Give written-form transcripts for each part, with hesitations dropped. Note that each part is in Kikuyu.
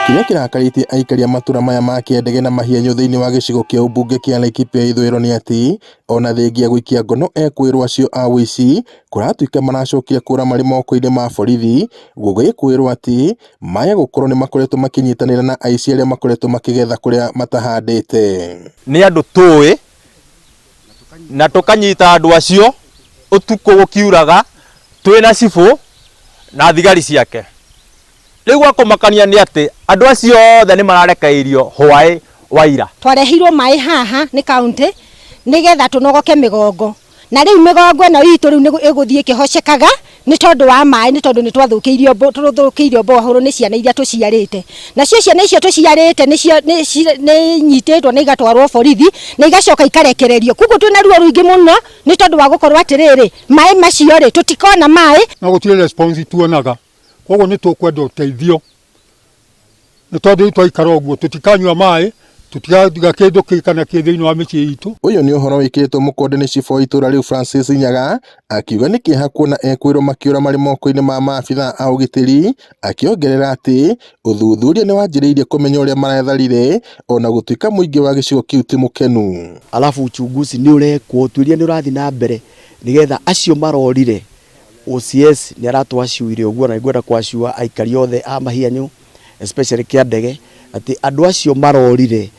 Kĩrĩa kĩrakarĩtie aikari a matũra maya ma Kĩandege na Mahianyũ thĩinĩ wa gĩcigo kĩa ũmbunge kĩa Laikipia ya ithũĩro nĩ atĩ ona thengia gũikia ngono ekwĩrwo acio a ũici kũratuĩka maracokire kũra marĩ moko-inĩ ma borithi gũgĩkwĩrwo atĩ maya gũkorwo nĩ makoretwo makĩnyitanĩra na aici arĩa makoretwo makĩgetha kũrĩa matahandĩte. Nĩ andũ tũĩ na tũkanyita andũ acio ũtukũ gũkiuraga twĩna cibũ na thigari ciake. Rĩu gwa kũmakania nĩ atĩ andũ acio othe nĩ mararekereirio hwaĩ wa ira. Twareheirwo maĩ haha nĩ county nĩgetha tũnogoke mĩgongo na rĩu mĩgongo ĩno itũ rĩu nĩ ĩgũthiĩ ĩkĩhocekaga nĩ tondũ wa maĩ nĩ tondũ nĩ twathũkĩirio tũthũkĩirio borehole nĩ ciana iria tũciarĩte. Nacio ciana icio tũciarĩte nĩcio nĩ nyitĩtwo na igatwarwo borithi na igacoka ikarekererio. Koguo twĩna ruo rũingĩ mũno nĩ tondũ wa gũkorwo atĩrĩrĩ, maĩ macio rĩ, tũtikona maĩ. No gũtirĩ response tuonaga koguo nĩ tũkwenda ũteithio nĩ tondũ rĩu twaikara ũguo tũtikanyua maĩ tũtigatiga kĩndũ kĩ kana kĩ thĩinĩ wa mĩciĩ itũ. Ũyũ nĩ ũhoro wĩkĩrĩtwo mũkonde nĩ cibũ wa itũra rĩu Francis Nyaga akiuga nĩ kĩeha kuona ekwĩrwo makĩũra marĩ moko-inĩ ma maabithaa a ũgitĩri, akĩongerera atĩ ũthuthuria nĩ wanjĩrĩirie kũmenya ũrĩa maretharire ona gũtuĩka mũingĩ wa gĩcigo kĩu ti mũkenu. Alafu uchunguzi nĩ ũrekwo, ũtuĩria nĩ ũrathiĩ na mbere nĩgetha acio marorire OCS nĩ aratwaciũire ũguo na nĩngwenda kwaciũa aikari othe a Mahianyũ especially Kĩandege atĩ andũ acio marorire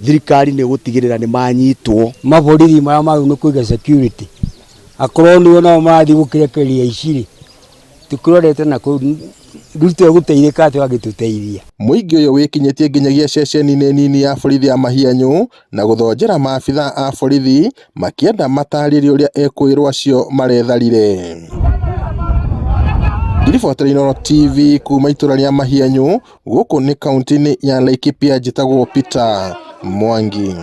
thirikari nĩ ĩgũtigĩrĩra nĩ manyitwo. Maborithi marĩa magĩrĩirwo nĩ kũiga security akorwo nĩo nao marathiĩ gũkĩrekereria aici rĩ, tũkĩrorete na kũu rĩu tũgũteithĩka atĩa angĩtũteithia. Mũingĩ ũyũ wĩkinyĩtie nginyagia ceceni-inĩ nini ya borithi ya Mahianyũ na gũthonjera maabithaa a borithi makĩenda matarĩrie ũrĩa ekũĩrwo acio maretharire. Ngĩribotera Inooro TV kuma itũra rĩa Mahianyũ gũkũ nĩ kaunti-inĩ ya Laikipia njĩtagwo Peter Mwangi.